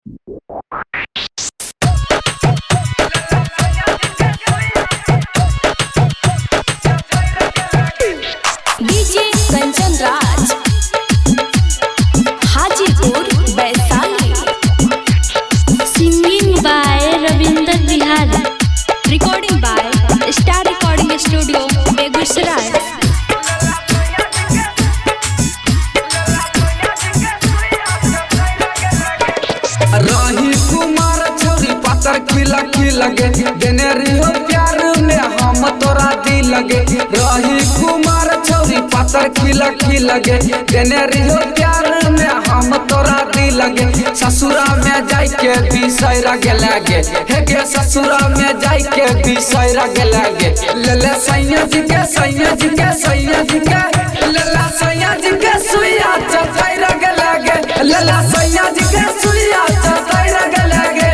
DJ Kanchan Raj, Hajipur Vaishali. Singing by Ravinder Bihari. Recording by Star Recording Studio, Begusarai. रही कुमार छौरी पातर खिला खिलगे देने रहियो प्यार में हम तोरा दिल लगे। रही कुमार छौरी पातर खिला खिलगे देने रहियो प्यार में हम तोरा दिल लगे। ससुरा में जाई के बिसैर गेलागे, हे गे ससुरा में जाई के बिसैर गेलागे। लले सैया जी के, सैया जी के, सैया जी के, लला सैया जी के सुइया चतैर गेलागे। लला सैया जी के सुइया चतैर गेलागे।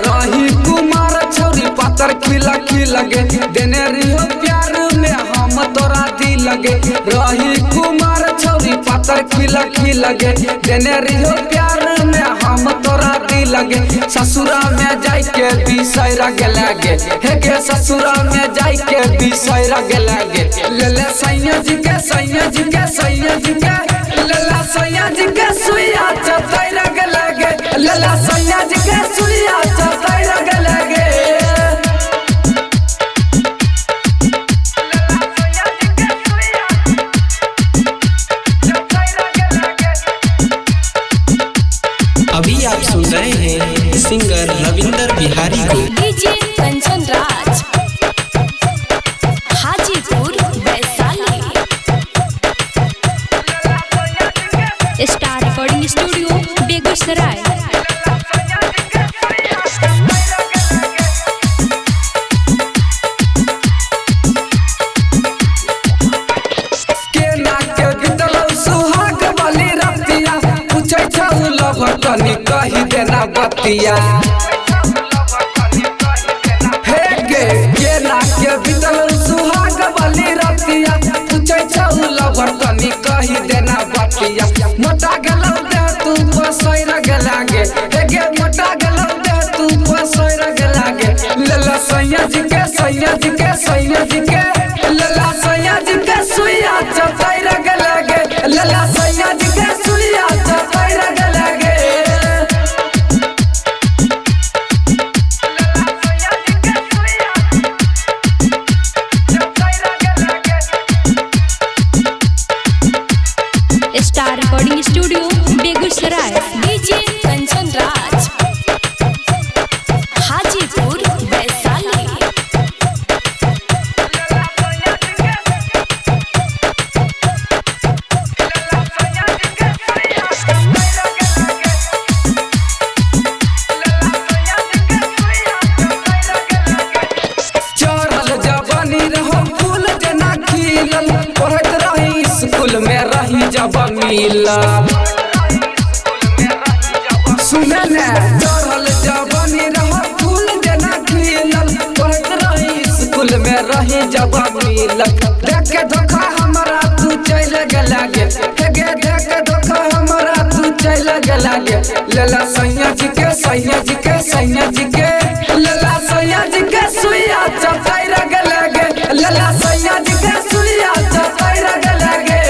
रही कुमार छौरी पातर खिला खिलगे देने रहियो प्यार में हम तोरा दिल लगे। रही कुमार छौरी पातर खिला खिलगे देने रहियो प्यार में हम तोरा दिल लगे। ससुरा में जाई के बिसैर गेलागे, हे गे ससुरा में जाई के बिसैर गेलागे। लले सैया जी के, सैया जी के, सैया जी के, लला सैया जी के सुइया चतैर गेलागे। लला सैया जी के सुइया चतैर गेलागे। अभी आप सुन रहे हैं सिंगर रविंदर बिहारी को। DJ Kanchan Raj, Hajipur Vaishali. Star Recording Studio, Begusarai. केना के बितलौ सुहाग वाली रतिया, पूछै छौ लव तनी कही देना बतिया। हे गे केना के बितलौ सुहाग वाली रतिया, पूछै छौ लव तनी कही देना बतिया। मोटा गेलौ देह तू पसैर गेलागे, हे गे मोटा गेलौ देह तू पसैर गेलागे। लला सैया जी के, सैया जी के, सैया जी के, लला सैया जी के सुइया चतैर गेलागे। लला सैया जी के सुइया चतैर गेलागे। Star Recording Studio, Begusarai. DJ Kanchan Raj, Hajipur Vaishali. चढ़ल जवानी रहो फूल जेना खिलल, पढ़ैत रही स्कूल में रही जब मिलल। सुने ने चढ़ल जवानी रहो फूल जेना खिलल, पढ़ैत रही स्कूल में रही जब मिलल। देख के धोखा हमरा तू चल गेलागे, हे गे देख के धोखा हमरा तू चल गेलागे। लला सैया जी के, सैया जी के, सैया जी के, लला सैया जी के सुइया चतैर गेलागे। लला सैया जी के सुइया चतैर गेलागे।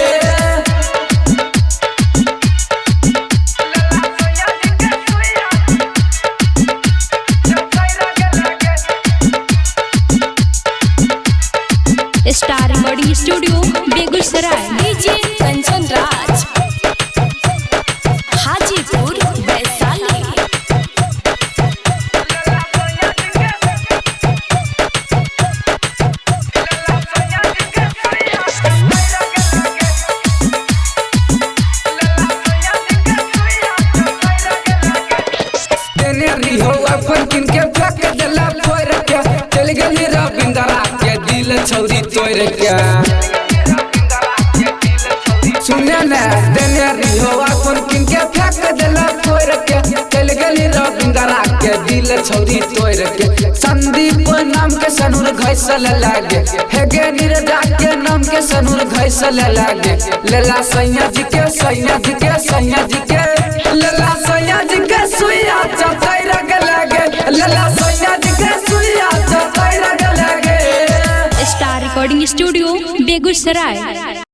Star Recording Studio, Begusarai. DJ Kanchan Raj, Hajipur Vaishali. देने रिहो अपन किन के फेंक देला फोड़ के, चल गेली रविंद्रा के दिल छौरी तोड़ के। सुने ने देने रिहो अपन किन के फेंक देला फोड़ के, चल गेली रविंद्रा के दिल छौरी तोड़ के। संदीप नाम के सनूर घैसल लागे, हे गे नीरजा के नाम के सनूर घैसल लागे। लला सैया जी के, सैया जी के, सैया जी के, लला सैया जी के सुइया Star recording studio Begusarai.